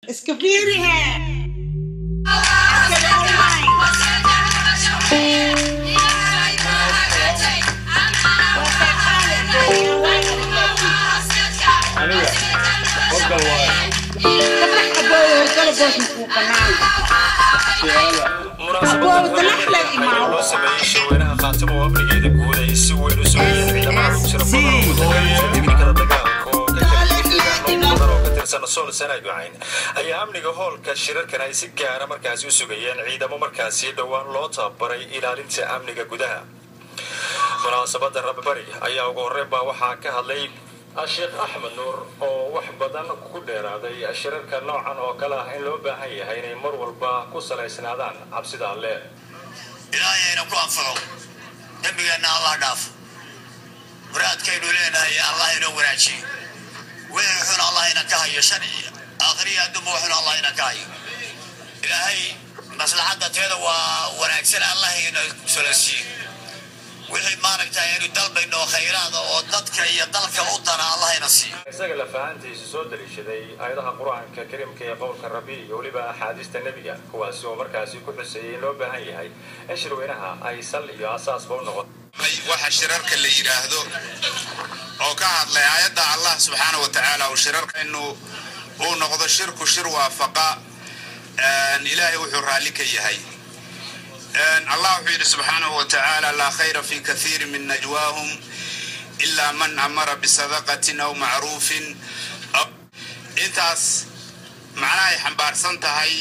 Iska fiiri hee. Askari online. Waa qaali Aniga horgal waaye. Ka bax aboowe, horgala boos makuu banaan. Su'aala. Aboowe talaxla imaaw. Loo sameeyey shirweynaha Khaatimo oo amnigeeda guud ay si weyn u sugayeen ciidamada u tiro badan oo ku tiknikada dagaalka oo ka kala deegaano badan oo ka tirsan Sool, Sanaag, Cayn ayaa amniga hoolka shirarkan ay si gaara markaasi u sugayeen ciidamo markaasi dhowaan loo tababaray ilaalinta amniga gudaha. Munaasabada rabibari ayaa ugu horreyn baa waxaa ka hadlay Sheekh Axmed Nuur oo wax badan ku dheeraaday shirarka noocan oo kale ah in loo baahan yahay inay mar walba ku salaysnaadaan cabsida Alle. Ilaahay ayna ku anfaco, dembigeenna Allah dhaafo, muraadkaynu leenahay Allah inoo wanaajiyo, wixii xun Allah ina ka hayo, shan aakhiriya adduunba xun Allah ina ka hayo. Ilaahay maslaxadda teeda waa wanaagsan Allah ina solosiiyo, wixii maaragtay aynu dalbayno khayraada oo dadka iyo dalka u dana Allah ina siiyo. Isaga lafahantiisa soo daliishaday aayadaha Qur-aanka Kariimka ee qowlka Rabbi iyo weliba axaadiista Nebiga, kuwaasi oo markaasi ku xuseeyey in loo baahan yahay in shirweynaha ay sal iyo asaasba u noqoto. Waxa shirarka la yidhaahdo oo ka hadlay aayadda Allah subxaana wa tacaala uu shirarka inuu uu noqdo shirku shir waafaqa Ilaahay wuxuu raalli ka yahay. Allah wuxuu yidhi subxaanahu wa tacaala: laa khayra fi kathiiri min najwaahum ilaa man amara bisadaqatin aw macruufin. Intaas macnahay xambaarsan tahay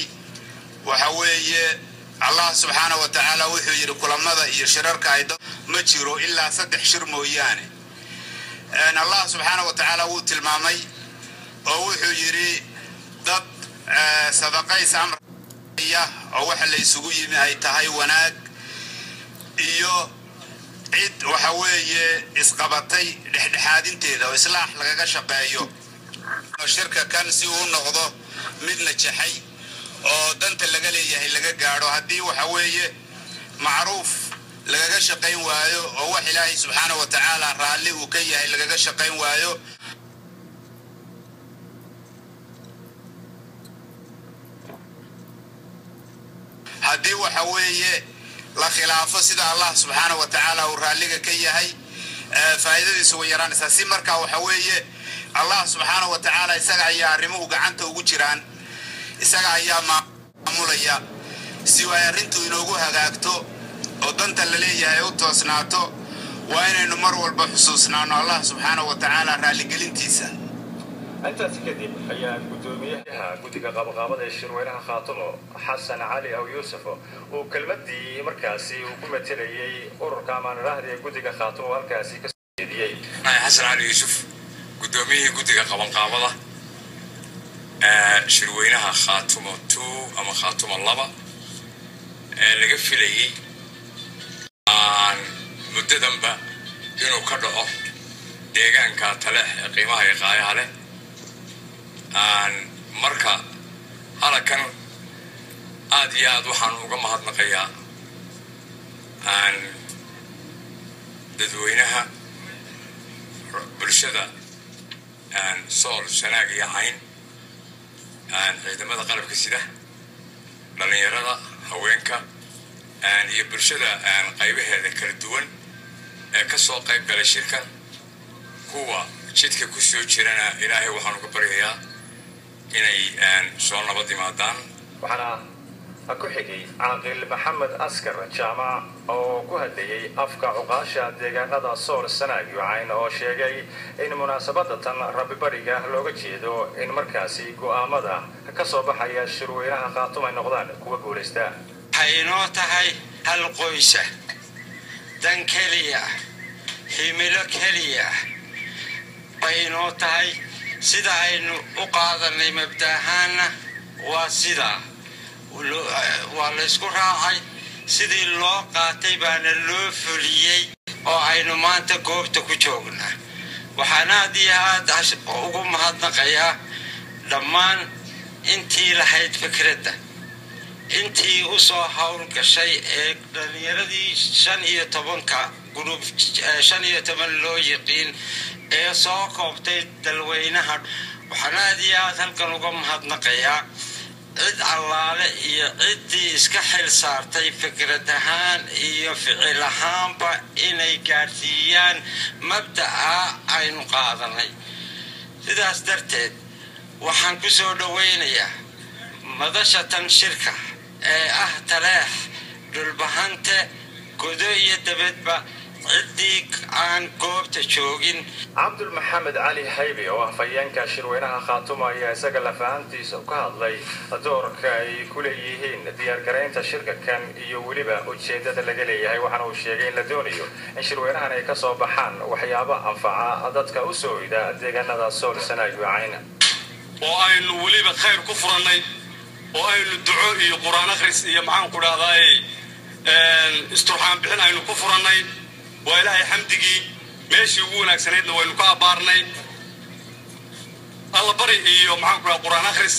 waxa weeye, Allah subxaana wa tacaala wuxuu yidhi kulamada iyo shirarka ay ma jiro ilaa saddex shir mooyaane. Allah subxaana wa tacaala wuu tilmaamay oo wuxuu yidhi dad sadaqays amraya oo waxa la isugu yimi ay tahay wanaag, iyo cid waxa weeye isqabatay dhexdhexaadinteeda oo islaax lagaga shaqeeyo. Shirka kan si uu noqdo mid najaxay oo danta laga leeyahay laga gaadho, haddii waxa weeye macruuf lagaga shaqayn waayo oo wax Ilaahay subxaana wa tacaala raalli uu ka yahay lagaga shaqayn waayo, haddii waxa weeye la khilaafo sida Allah subxaana wa tacaala uu raalliga ka yahay, faa'iidadiisu way yaraanaysaa. Si markaa waxa weeye Allah subxaana wa tacaala isaga ayaa arrimuhu gacanta ugu jiraan, isaga ayaa maamulaya. Si ay arrintu inoogu hagaagto oo danta la leeyahay u toosnaato, waa inaynu mar walba xusuusnaano Allah subxaana wa tacaala raalligelintiisa. Intaasi kadib ayaa guddoomiyaha guddiga qabanqaabada ee shirweynaha Khaatumo, Xasan Cali Aw Yuusuf, uu kelmadii markaasi uu ku matelayey ururka amaanirahda ee guddiga Khaatumo halkaasi ka jeediyey. Xasan Cali Yuusuf, guddoomiyihii guddiga qabanqaabada shirweynaha Khaatumo 2 ama Khaatumo 2 ee laga filayey aan muddadanba inuu ka dhaco deegaanka Taleex ee qiimaha iyo qaayaha leh, aan marka halakan aad iyo aad waxaan uga mahadnaqayaa aan dadweynaha bulshada aan Sool, Sanaag iyo Cayn, aan ciidamada qalabka sida, dhallinyarada, haweenka iyo bulshada qaybaheeda kala duwan ee ka soo qayb galay shirkan. Kuwa jidka ku soo jirana Ilaahay waxaan uga baryayaa inay soo nabad yimaadaan. Waxaana ku xigay Caaqil Maxamed Askar Jaamac oo ku hadlayey afka cuqaasha deegaanada Sool, Sanaag iyo Cayn oo sheegay in munaasabada tan rabibariga looga jeedo in markaasi go'aamada ka soo baxaya shirweynaha Khaatum ay noqdaan kuwa guulaysta. Waxay inoo tahay hal qoysa, dan keliya, himilo keliya bay inoo tahay. Sida aynu u qaadanay mabda ahaanna waa sidaa, waa laysku raacay, sidii loo qaatay baana loo fuliyey oo aynu maanta goobta ku joognaa. Waxaan aad iyo aad ugu mahadnaqayaa dhammaan intii lahayd fikradda, intii u soo hawl gashay ee dhallinyaradii 15-ka group 15 loo yiqiin ee soo koobtay dalweynaha. Waxaan aad iyo aad halkan uga mahadnaqayaa Cid allaale iyo ciddii iska xil saartay fikrad ahaan iyo ficil ahaanba inay gaadhsiiyaan mabda'a aynu qaadanay. Sidaas darteed waxaan ku soo dhowaynayaa madasha tan shirka ee ah Taleex, Dhulbahante gudo iyo dibadba, ciddii aan goobta joogin. Cabdul Maxamed Cali Haybe oo ah afhayeenka shirweynaha Khaatumo ayaa isaga lafahantiisa ka hadlay doorka ay ku leeyihiin diyaargaraynta shirka kan iyo weliba ujeedada laga leeyahay. Waxaana uu sheegay in la doonayo in shirweynahan ay kasoo baxaan waxyaabo anfaca dadka u soo ida deegaanada Sool, Sanaag iyo Cayn. Oo aynu weliba khayr ku furannay, oo aynu duco iyo Qur-aan akhris iyo, maxaan ku dhahdaay, isturxaan bixin aynu ku furannay. Waa Ilaahay xamdigii, meeshii ugu wanaagsanaydna waynu ka abbaarnay. Allabari iyo, maxaan ku dhaha, Qur-aan akhris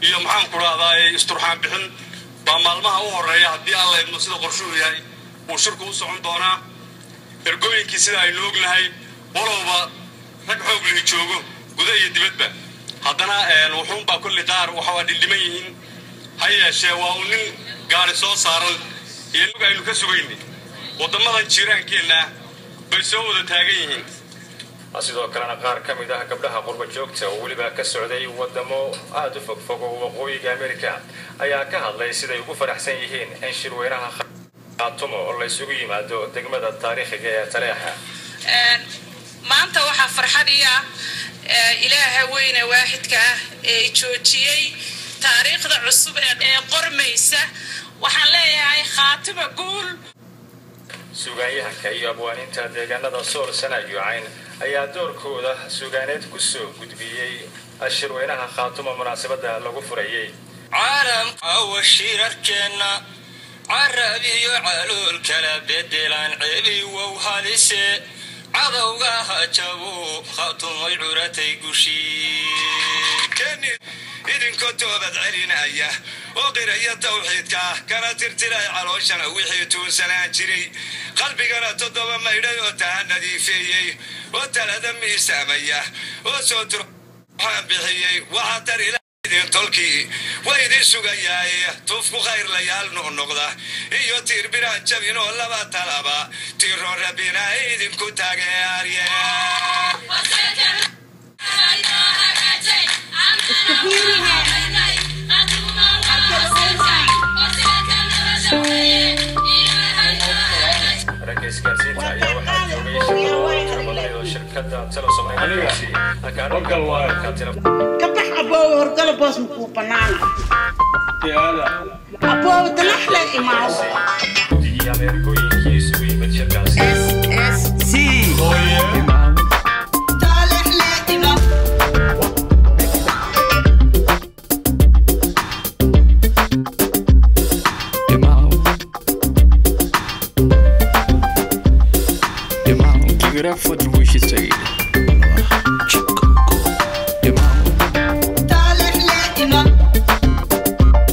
iyo, maxaan ku dhahdaay, isturxaan bixin baa maalmaha u horreeya, haddii Alla idmo, sida qorshuhu yahay uu shirku u socon doonaa. Ergooyinkii, sida aynu ognahay, walowba rag xoog lihi joogo guda iyo dibadba, haddana wuxuunbaa kulli qaar waxa waa dhildhiman yihiin. Ha yeeshee waa uu nin gaari soo saaran iyo nug aynu ka sugayni waddamadan jiiraankeenna bay soo wada taagan yihiin. Sidoo kalena qaar ka mid ah gabdhaha qurba joogta oo weliba ka socday wadamo aada u fogfog oo Waqooyiga America ayaa ka hadlay siday ugu faraxsan yihiin in shirweynaha Khaatumo oo la isugu yimaado degmada taariikhiga ee Taleexa. Maanta waxaa farxad ii ah Ilaaha weyne waaxidka ah ee joojiyey taariikhda cusub ee qormaysa. Waxaan leeyahay Khaatima guul. Suugaanyahanka iyo abwaaniinta deegaanada Sool, Sanaag iyo Cayn ayaa doorkooda suugaaneed ku soo gudbiyey shirweynaha Khaatumo munaasabadda lagu furayey. Caalamka wa shirarkeenna carab iyo calool kala bedelaan, cebi wow halise, cadowga ha jabo, Khaatumay curatay gushii. Idinkoo toobad celinaya oo qiraya tawxiidka, kana tirtiray calooshana wixii tuunsanaan jiray, qalbigana toddoba maydhay oo taha nadiifeeyey, oo talada miisaamaya, oo soo turxaan bixiyey, waxaa tar idin tolkii waa idin sugayaaye. Tufku khayrlayaal noqnoqda iyo tiirbiraan jabin oo laba talaba tiiro rabbina idinku taageerye. Iska fiiriha arkada online. Ragga isgaarsiinta ayaa waxaa joogay shirkado tiro badnayd oo shirkadda Telesom ay markaasi Horgal waaye. Ka bax aboowe, horgala, boos makuu banaana. Aboowe, dalaxle imaaw. Guddigii ama ergooyinkii isugu yimid shirkaasi. SSC. Hooye. Taleexle imaaw. Imaaw. Imaaw. Give it up for Darwish Said.